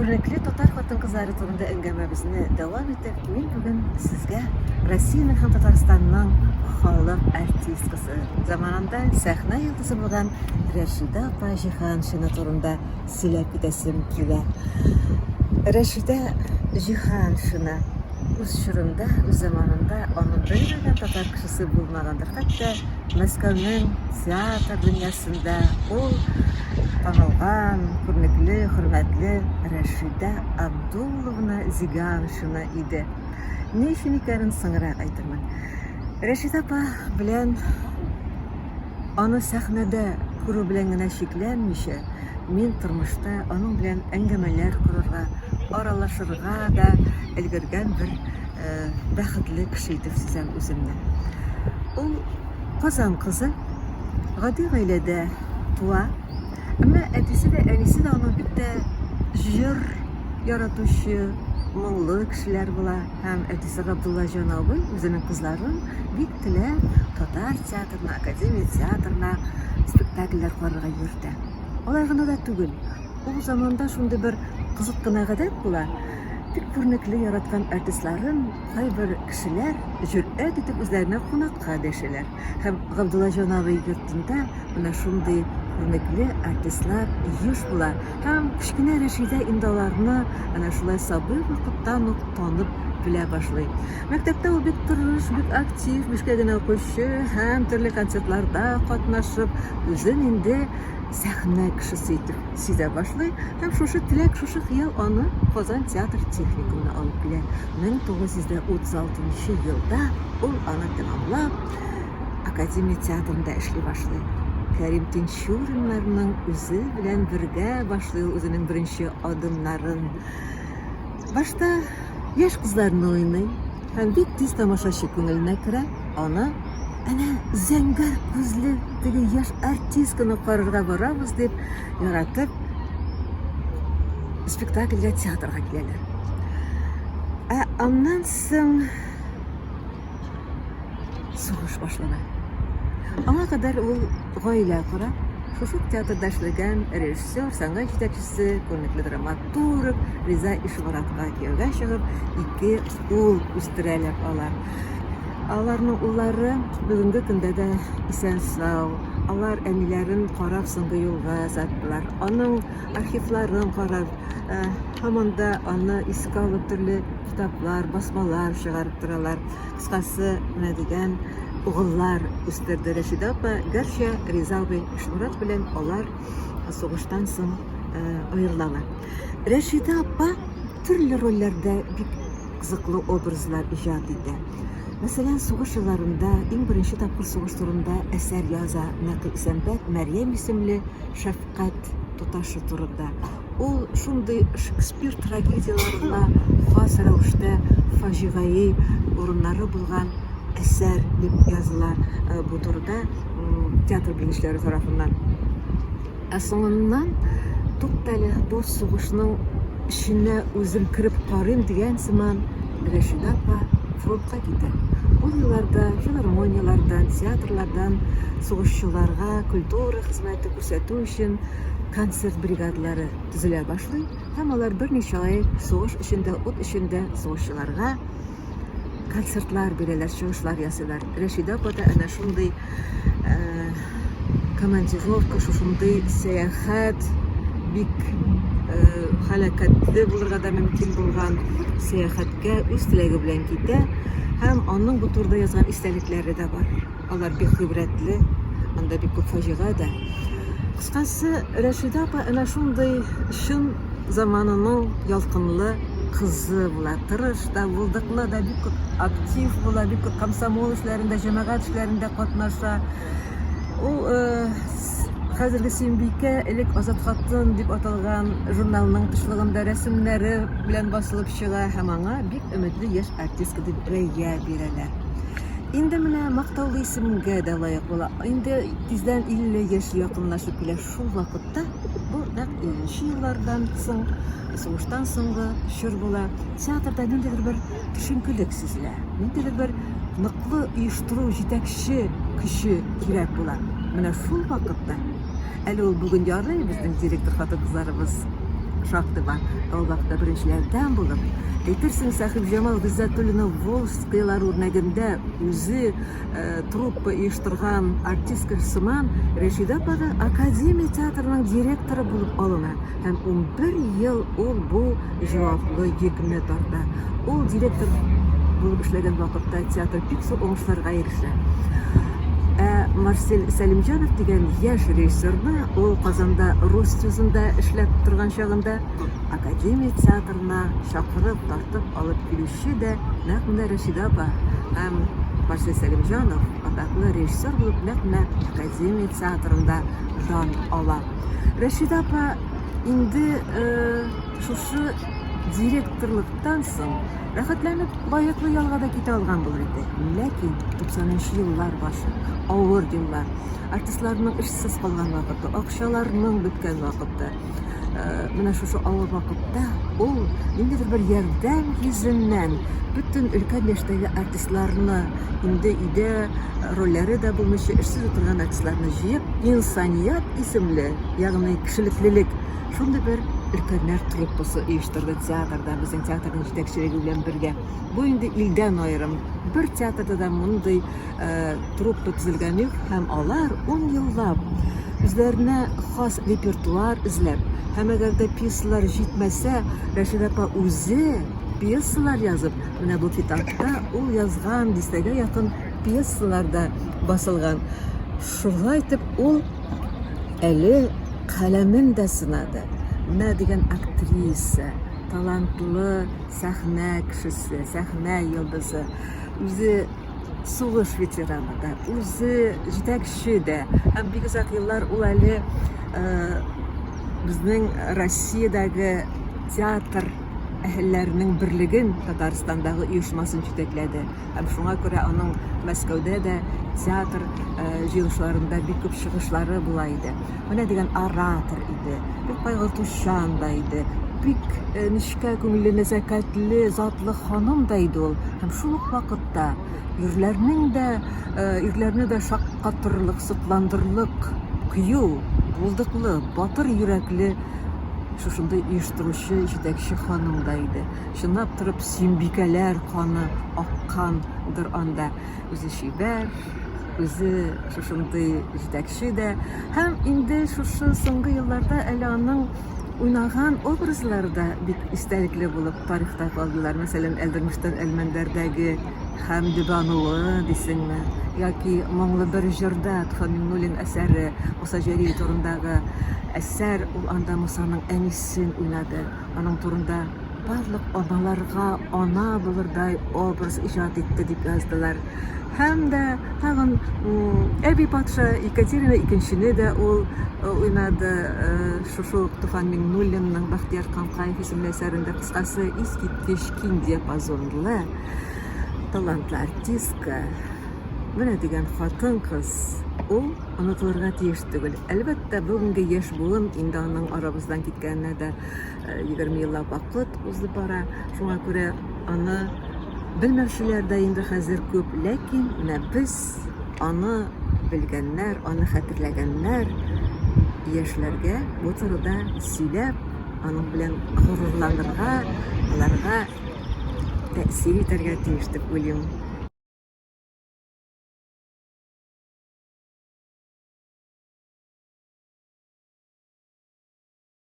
Күренекле татар хатын-кызлары турында әңгәмәбезне дәвам итеп, мин бүген сезгә Россиянең һәм Татарстанның халык артисткасы, заманында сәхнә йолдызы булган Рәшидә апа Җиһаншина турында сөйләп китәсем килә. Рәшидә Җиһаншина үз чорында, үз заманында аны белмәгән татар кешесе булмагандыр. Хәтта Мәскәүнең театр дөньясында ул танылган, күренекле, хөрмәтле Рәшидә Абдулловна Зиганшина иде. Ни өчен икәнен соңрак әйтермен. Рәшидә апа белән аны сәхнәдә күрү белән генә чикләнмичә, мин тормышта аның белән әңгәмәләр корырга, аралашырга да өлгергән бер бәхетле кеше итеп сизәм үземне. Ул Казан кызы, гади гаиләдә туа. Әмма әтисе дә, әнисе дә аның бик тә җыр яратучы, моңлы кешеләр була. Һәм әтисе Габдуллаҗан абый үзенең кызларын бик теләп татар театрына, академия театрына спектакльләр карарга йөртә. Алай гына да түгел, ул заманда шундый бер кызык кына гадәт була. Бик күренекле яраткан артистларын кайбер кешеләр җөрьәт итеп үзләренә кунакка дәшәләр. Һәм Габдуллаҗан абый йортында менә шундый күренекле артистлар еш була. Һәм кечкенә Рәшидә инде аларны әнә шулай сабый вакыттан ук танып белә башлый. Мәктәптә ул бик тырыш, бик актив, бишкә генә укучы һәм төрле концертларда катнашып, үзен инде сәхнә кешесе итеп сизә башлый һәм шушы теләк, шушы хыял аны Казан театр техникумына алып килә. 1936 елда ул аны тәмамлап, Академия театрында эшли башлый. Кәрим Тинчуриннарның үзе белән бергә башлый ул үзенең беренче адымнарын. Башта яшь кызларны уйный һәм бик тиз тамашачы күңеленә керә, аны әнә зәңгәр күзле теге яшь артистканы карарга барабыз дип яратып спектакльгә театрга киләләр. Ә аннан соң сугыш башлана. Аңа кадәр ул гаилә кора. Шушы ук театрда эшләгән режиссер, сәнгать җитәкчесе, күренекле драматург Риза Ишморатка кияүгә чыгып, ике ул үстерәләр алар. Аларның уллары бүгенге көндә дә исән-сау. Алар әниләрен карап соңгы юлга озаттылар. Аның архивларын карап, э, һаман да аны искә алып төрле китаплар, басмалар чыгарып торалар. Кыскасы, менә дигән угыллар үстерде Рәшидә апа. Гәрчә Риза абый Ишморат белән алар сугыштан соң э, аерылалар. Рәшидә апа төрле рольләрдә бик кызыклы образлар иҗат итә. Мәсәлән, сугыш елларында иң беренче тапкыр сугыш турында әсәр яза Нәкый Исәнбәт Мәрьям исемле шәфкать туташы турында. Ул шундый Шекспир трагедияләренә хас рәвештә фаҗигаи урыннары булган әсәр дип языла э, бу турыда театр белгечләре тарафыннан. Ә соңыннан, туктале, бу сугышның эченә үзем кереп карыйм дигән сыман, Рәшидә апа фронтка китә. Ул елларда филармонияләрдән, театрлардан сугышчыларга культура хезмәте күрсәтү өчен концерт бригадалары төзелә башлый һәм алар берничә ай сугыш эчендә, ут эчендә сугышчыларга концертлар бирәләр, чыгышлар ясыйлар. Рәшидә апа да әнә шундый э, командировка, шушындый сәяхәт бик э, һәлакәтле булырга да мөмкин булган сәяхәткә үз теләге белән китә һәм аның бу турыда язган истәлекләре дә бар. Алар бик гыйбрәтле, анда бик күп фаҗига дә. Кыскасы, Рәшидә апа әнә шундый чын заманының ялкынлы кызы була. Тырыш та, булдыклы да, бик күп актив була, бик күп комсомол эшләрендә, җәмәгать эшләрендә катнаша. Ул э, хәзерге Сөембикә, элек Азат хатын дип аталган журналның тышлыгында рәсемнәре белән басылып чыга һәм аңа бик өметле яшь артистка дип бәя бирәләр. Инде менә мактаулы исемгә дә лаек була. Инде тиздән 50 яшь якынлашып килә. Шул вакытта, бу нәкъ 50 нче еллардан соң, сугыштан соңгы чор була, театрда ниндидер бер төшенкелек сизелә. Ниндидер бер ныклы оештыру, җитәкче көче кирәк була. Менә шул вакытта, әле ул бүген ярый, безнең директор хатын-кызларыбыз шактый бар. Ә ул вакытта беренчеләрдән булып, әйтерсең, Сәхибҗамал Гыйззәтуллина Волжскийлар үрнәгендә үзе труппа оештырган артистка сыман Рәшидә апа да Академия театрының директоры булып алына һәм 11 ел ул бу җаваплы йөкне тарта. Ул директор булып эшләгән вакытта театр бик зур уңышларга ирешә. Ә Марсель Сәлимҗанов дигән яшь режиссерны ул Казанда рус тюзында эшләп торган чагында Академия театрына чакырып, тартып алып килүче дә нәкъ менә Рәшидә апа һәм Марсель Сәлимҗанов атаклы режиссер булып нәкъ менә Академия театрында дан ала. Рәшидә апа инде шушы директорлыктан соң рәхәтләнеп лаеклы ялга да китә алган булыр иде. Ләкин 90 нчы еллар башы, авыр еллар, артистларның эшсез калган вакыты, акчаларның беткән вакыты. Менә шушы авыр вакытта ул ниндидер бер ярдәм йөзеннән бөтен өлкән яшьтәге артистларны инде өйдә рольләре дә булмыйча эшсез утырган артистларны җыеп, Инсаният исемле, ягъни кешелеклелек шундый бер өлкәннәр труппасы оештырды театрда, безнең театрның җитәкчелеге белән бергә. Бу инде илдән аерым. Бер театрда да мондый труппа төзелгән юк һәм алар ун еллап үзләренә хас репертуар эзләп һәм әгәр дә пьесалар җитмәсә, Рәшидә апа үзе пьесалар язып, менә бу китапта ул язган дистәгә якын пьесалар да басылган. Шулай итеп ул әле каләмен дә сынады. Менә дигән актриса, талантлы сәхнә кешесе, сәхнә йолдызы. Үзе сугыш ветераны да, үзе җитәкче дә. Һәм бик озак еллар ул әле безнең Россиядәге театр әһелләренең берлеген Татарстандагы оешмасын җитәкләде. Һәм шуңа күрә аның Мәскәүдә дә театр җыелышларында бик күп чыгышлары була иде. Менә дигән оратор иде, бик кайгыртучан да иде, бик нечкә күңелле, нәзакәтле, затлы ханым да иде ул. Һәм шул ук вакытта ирләрнең дә, ирләрне дә шаккатырлык, сокландырырлык кыю, булдыклы, батыр йөрәкле шушындый оештыручы, җитәкче ханым да иде. Чынлап торып, Сөембикәләр каны аккандыр анда. Үзе чибәр, үзе шушындый җитәкче дә. Һәм инде шушы соңгы елларда әле аның уйнаган образлары да бик истәлекле булып тарихта калдылар. Мәсәлән, Әлдермештән Әлмәндәрдәге Хәмдебануы дисеңме, яки Моңлы бер җырда Туфан Миңнуллин әсәре, Муса Җәлил турындагы әсәр, ул анда Мусаның әнисен уйнады. Аның турында барлык аналарга ана булырдай образ иҗат итте дип яздылар. Һәм дә тагын Әби патша Екатерина икенчене дә ул уйнады. Шушы ук Туфан Миңнуллинның Бәхтияр Канкаев исемле әсәрендә кыскасы искиткеч киң диапазонлы талантлы артистка. Менә дигән хатын-кыз ул онытылырга тиеш түгел. Әлбәттә, бүгенге яшь буын инде аның арабыздан киткәненә дә 20 еллап вакыт узып бара. Шуңа күрә аны белмәүчеләр дә инде хәзер күп. Ләкин менә без аны белгәннәр, аны хәтерләгәннәр яшьләргә бу турыда сөйләп, аның белән горурланырга, аларга тәэсир итәргә тиеш дип уйлыйм.